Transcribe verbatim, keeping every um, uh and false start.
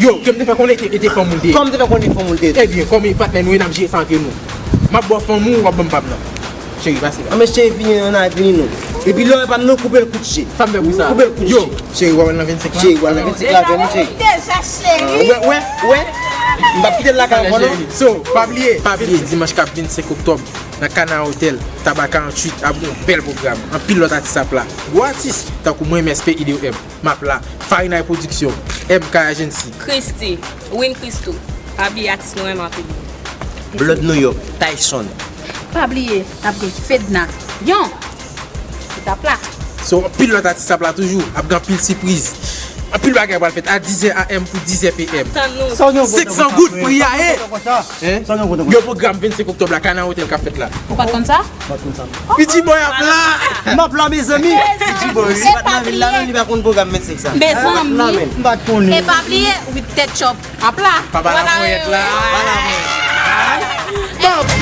Yo, ke m te fè konnen e te fanm ou l te ye. Kòm te fè konnen fanm ou l te ye. Ebyen, kòm e patnè nou ye, n ap jere sa antre nou. M ap ba w fanm ou, w ap ban m pa m nan. Cheri, pase la. Anben cheri, vini non, n a vini non. Epi lè w pa m nan, koupe l kout je. Sa m fè pou sa. Koupe l kout je. Yo, cheri, w ap al nan vennsenk la? Cheri, w al nan vennsenk la avè m, cheri. Deja, cheri. Wè, wè, wè. M p ap kite l lakay ankò non. So, pa bliye. Pa bliye, dimanch k ap vennsenk oktòb, nan Kana Hotel, Taba karanntuit, ap gen yon bèl pwogram. Anpil lòt atis ap la. Gwo atis, tankou mwen, M S P, Ideo M. M ap la. Farinay Production, M K Agency. Christy, Win Christou. Pa bliye atis nou renmen anpil. Blood New York, Tyson. Pa bliye, n ap gen Fedna. Yon! Etap la. So, anpil lòt atis ap la toujou. Ap gen anpil sipriz. Anpil bagay pral fèt a dizè A M pou dizè P M. Tann nou. Sa w gen w kontan konsa, frè? Senk san goud pri a ye. Sa w gen w kontan konsa? Hein? Sa w gen w kontan konsa? Gen pwogram vennsenk oktòb la, Kana Hotel k ap fèt la. Ou pa t konn sa? Ou pa t konn sa? Pitty Boy ap la! M ap la, mezanmi! Pitty Boy, wi. Li pa t nan vil la, non, li pa konn pwogram vennsenk sa. Mezanmi. M pa t konnen. E pa bliye, With Ted Chop ap la. Papa Laponyèt la. Papa Laponyèt.